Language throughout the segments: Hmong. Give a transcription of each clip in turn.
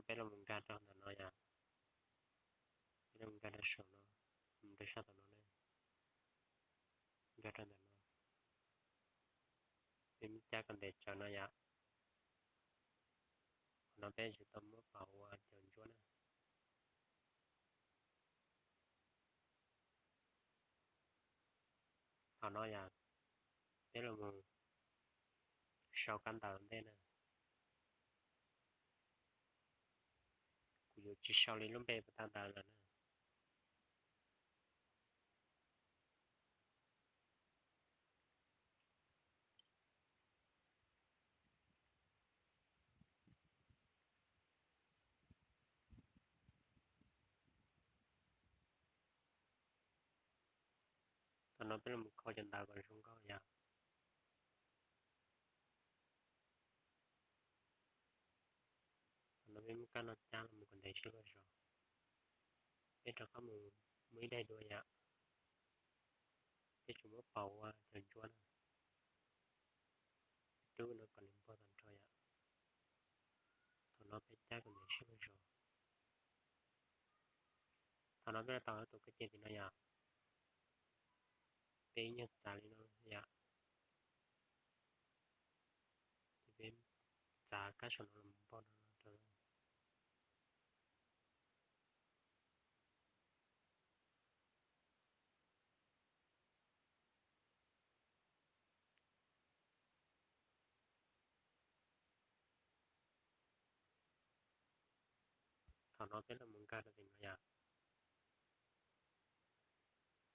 peb los mus nkag rau ntawm no yom. Peb los mus nkag rau saum no, mus rau sab tom no na, nkag rau ntawm no. Peb muab cab kom ntev tsawv no yom. Qhov no peb yuav tau muab pauv ua cov ntsuab na. Thaum no yom, peb los mus sau kab ntawv ntej na. Kuv yuav tsis sau li lub npe puas tag ntawd lawm na. Thaum no peb los mus kho cov ntawv kom zoo nkauj yom. Thaum no peb muab kab no cab los mus kom ntev sib luag zog. Peb rov qab mus muab ib daim dua yom. Peb tsuas muab pauv ua cov ntsuab na. Peb rub no kom nws npog tag nrho yom. Thaum no peb cab kom ntev sib luag zog. Thaum no peb los tau tus koj ceg tim no yom. Peb ib nyuag txav li no yom. Ces peb txav kab saum no los npog no rau. Thaum no peb los mus nkag rau tim no yom.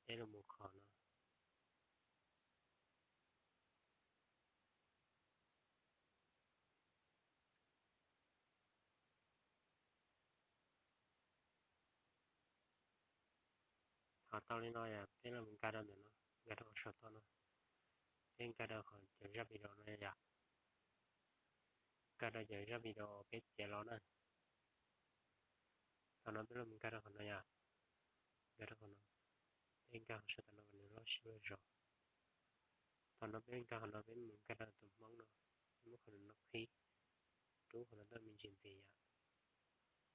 Peb los mus qhov no. Thaum tau li no yom, peb los nkag rau ntawm no, nkag rau qhov saum toj no. Peb nkag rau qhov cov zaj video no yom. Nkag rau cov zaj video peb txiav los na. Thaum no peb los nkag rau qhov no yom. Nkag rau qhov no. Peb nkag qhov saum toj no kom nws loj sib luag zog. Thaum no peb nkag qhov no, peb mus nkag rau tus hmoob no, muab qhov no qhib, rub qhov no tau me ntsis ntxiv yom.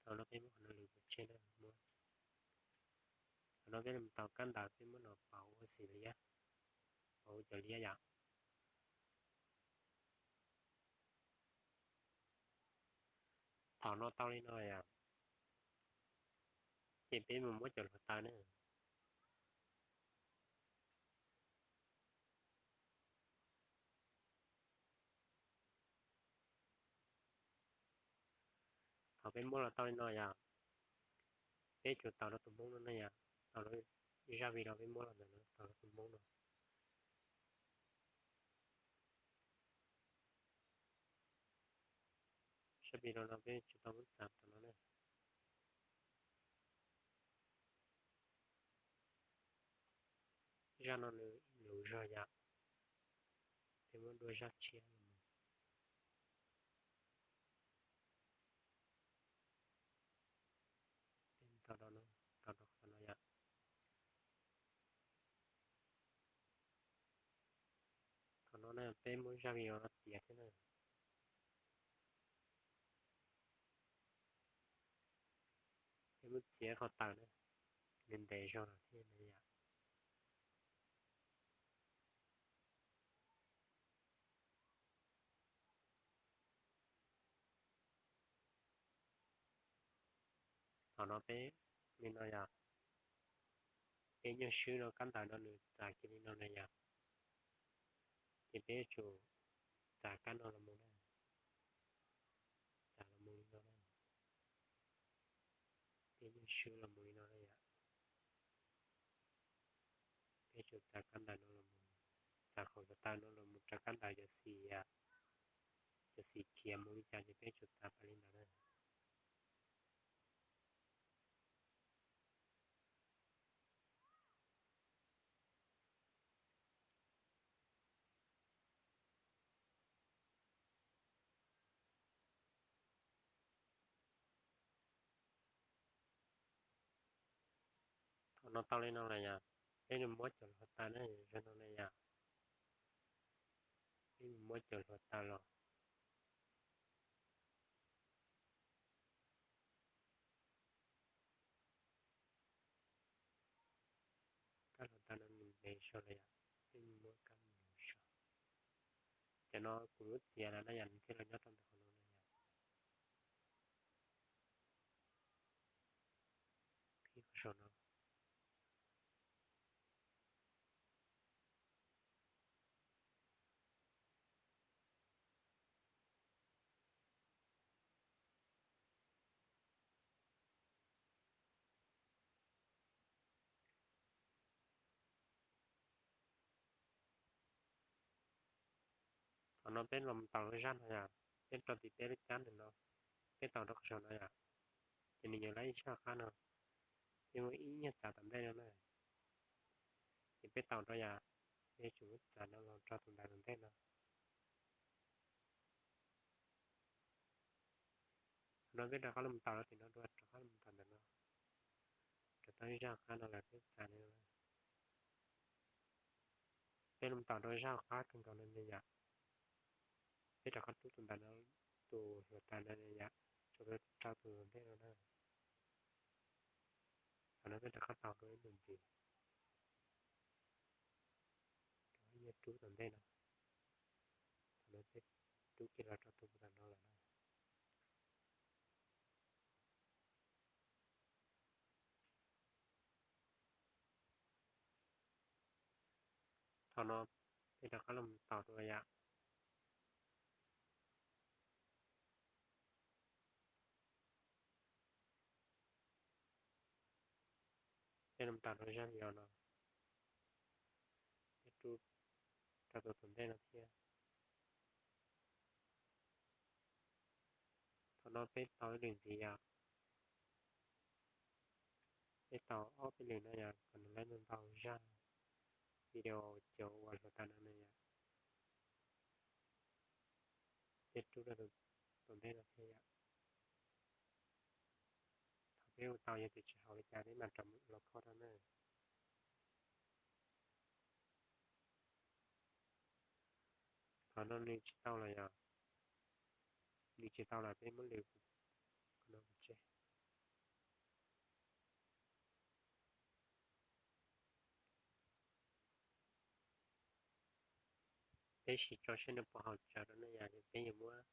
Thaum no peb muab qhov no lwv pov tseg na, muab. Thaum no peb los tau kab ntawv, peb muab no pauv ua xim liab, pauv ua cov liab yom. Thaum no tau li no yom, ces peb mus muab cov hluav taws na. Thaum peb muab los tau li no yom, peb tsuas tau rau tus hmoob no na yom, tau rau zaj video peb muab los ntawm no tau rau tus hmoob no. Zaj video no peb tsuas tau muab txav rau no na. Zaj no nws luv zog yom, peb muab dua zaj tshiab los mus. Peb tau rau no, tau rau qhov no yom. Thaum no na peb muab zaj video no txiav thiab na. Peb muab txiav qhov taws na, nws ntev zog lawm thiab na yom. Thaum no peb li no yom, peb nyuag swb no kab ntawv no nws txav kiag li no na yom, ces peb yuav tsum txav kab no los mus na, txav los mus li no na, peb nyuag swb los mus li no na yom. Peb tsum txav kab ntawv no los mus, txav qhov hluav taws no los mus rau kab ntawv cov xim, cov xim khiav mus li cas ces peb tsum txav pas li ntawd na. Thaum no tau li no lawm yom, peb mus muab cov hluav taws na, zoo no na yom. Peb mus muab cov hluav taws los. ntev zog lawm yom, peb muab kab mus lug zog. Cov no kuv muab txiav lawm na yom, nws thiaj los nyob rau ntawm qhov no na yom. Qhib qhov saum no. Thaum no peb los mus taus lub zaj no yom, peb rau tim peb lub cab ntawm no, peb taus rau qhov saum no yom, ces nws yuav lab ib zaj qab no, peb muab ib nyuag txav tom ntej no na, ces peb taus rau yom, peb yuav tsum muab txav no los rau tus ntawd tom ntej no. Thaum no peb rov qab los taus rau tim no dua, rov qab los taus ntawm no, rau tau ib zaj qab no lawm peb txav no. Peb los taus rau zaj qab kawg nkaus no ne yom, peb rov qab rub tus ntawd no, tus hluav taws no ne yom, tso rau tus ntej no na. Thaum no peb rov qab taus dua ib lwm ntxiv, rov qab rub tom ntej no. Thaum no peb rub kiag los rau tus puag ta no lawm na. Thaum no peb rov qab los taus dua yom. Peb los taus rau zaj video no, peb rub rau tus tom ntej no thiab. Thaum no peb taus ib lwm ntxiv yom, peb taus ob peb lwm no yom, kom nws lab ntau ntau zaj video cov uas hluav taws no na yom. Peb rub rau tus tom ntej no thiab yom. Thaum peb ua tau yog tias tsis haum li cas peb mam rov los kho rau na. Qhov no nws tsis tau lawm yom, nws tsis tau lawm peb muab lwm qhov no pov tseg. Peb sim tso seb nws puas haum tsawv rau na yom, peb yuav muab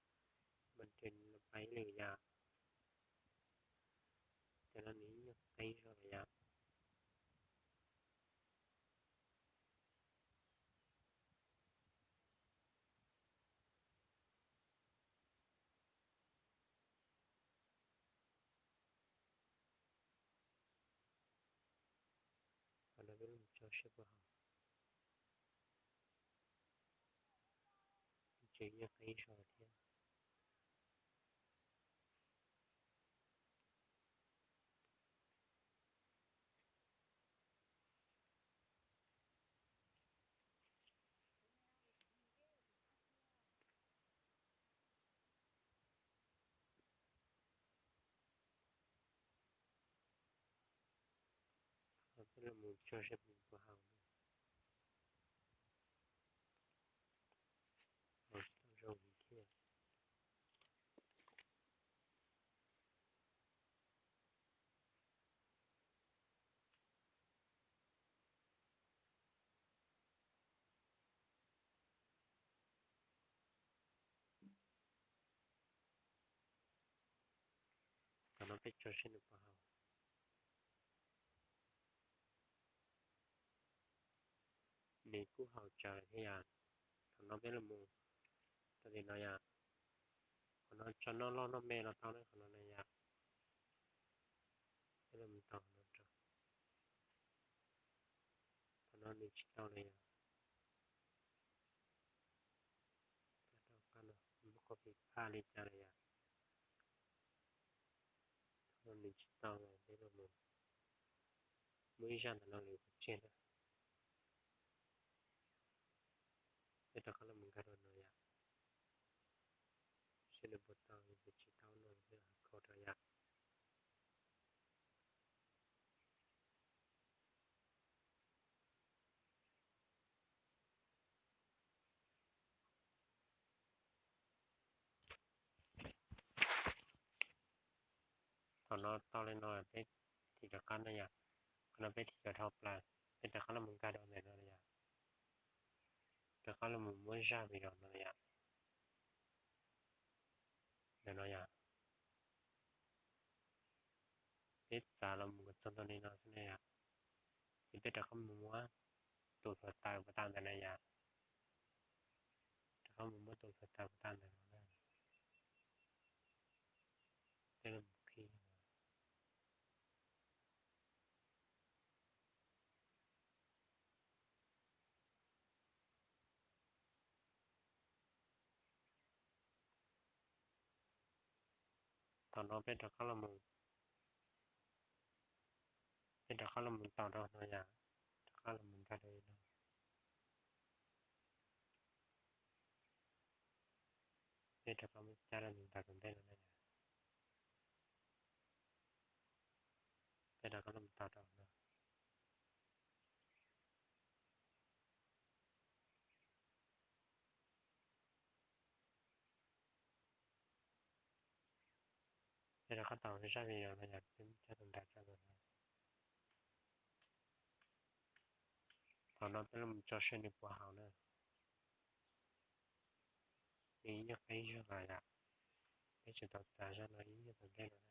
mas ris los pais ib lwm yom. Cov no nws ib nyuag qeeb zog lawm yom. Qhov no peb los tso seb puas haum. Tseem nyuag qeeb zog lawm thiab. Peb los mus tso seb puas haum na. Haum tsis tau zoo thiab. Thaum no peb tso seb nws puas haum. Nws kuj haum tsawv thiab yom. Thaum no peb los mus rau tim no yom. Qhov no tso noj loj noj me los tau na, qhov no na yom. Peb los mus tau qhov no rau. Thaum no nws tsis tau lawm yom. Txav rau qab no, muab qhov pim phaj li cas lawm yom. Thaum no nws tsis tau lawm peb los mus muab ib zaj ntawm no lwm pov tseg na. Peb rov qab los mus nkag rau no yom. Seb nws puas tau, yog tias tsis tau no peb los kho rau yom. Thaum no tau li no peb thim rov qab na yom. Qhov no peb thim kom dhau plaws, peb rov qab los mus nkag rau ntawm no na yom. Rov qab los mus muab zaj video no yom. Ntawm no yom. Peb txav los mus kom txog ntua li no xwb na yom. Ces peb rov qab mus muab tus hluav taws puas tau ntawm no yom. Rov qab mus muab tus hluav taws puas tau ntawm no na. Peb los mus qhib. Thaum no peb rov qab los mus, peb rov qab los mus ntaus rau no yom, rov qab los mus ntaus rau li no. Peb rov qab muab cab rau ntawm tom ntej no na yom. Peb rov qab los mus ntaus rau no. Peb rov qab tau zaj video no yom, peb muab cab rau ntawm no. Thaum no peb los mus tso saib nws puas haum na. Nws yeej nyob qab ib zaug los yom, peb tsis tau txav zaj no ib zaug tom ntej no na.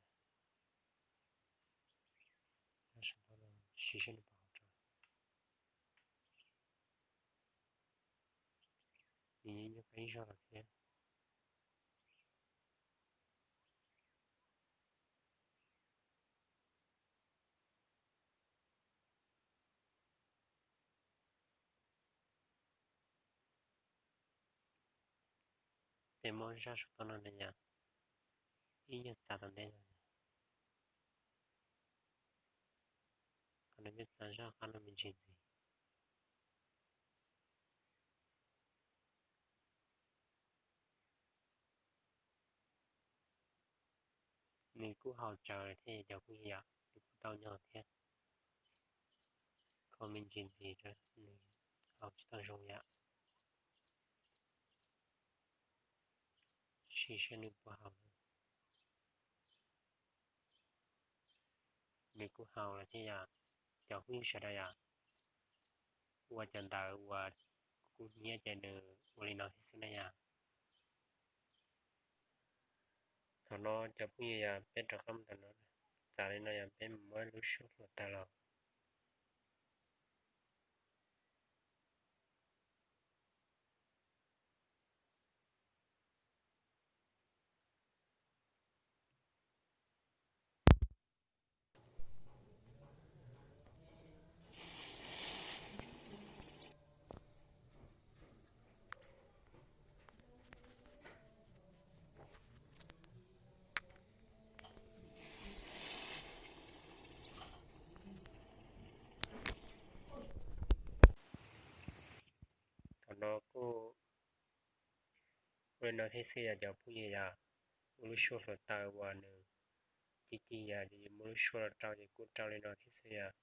Sim saib nws puas haum tso. Nws yeej nyob qab ib zaug los thiab. Peb muab zaj saum toj no na yom, ib nyuag txav tom ntej no. Qhov no peb txav zaj qab los me ntsis ntxiv. Nws kuj haum tsawv thiab cov phooj ywg yom, nws kuj tau nyog thiab. Kho me ntsis ntxiv rau nws haum tsis tau zoo yom. Sim saib nws puas haum na. Nws kuj haum lawm thiab yom, cov phooj ywg sawv daws yom. Ua cov ntawv uas kub hnyiab ces nws ua li no thiab xwb na yom. Thaum no cov phooj ywg yom, peb rov qab mus tom no, txav li no yom, peb mus muab lub suab hluav taws los. Thaum no kuj ua li no thiab xwb yom cov phooj ywg yom, ua lub suab hluav taws uas nws ci ci yom, ces yus muab lub suab los rau ces kuj rau li no thiab xwb yom.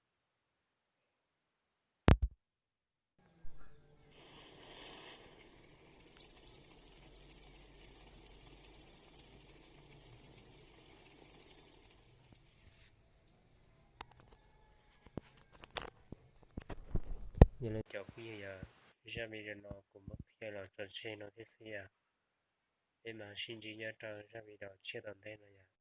Yog li cov phooj ywg yom, zaj video no kuv muab qhia los tso tseg no thiab xwb yom. Peb mam sib ntsib nyob rau zaj video tshiab tom ntej no yom.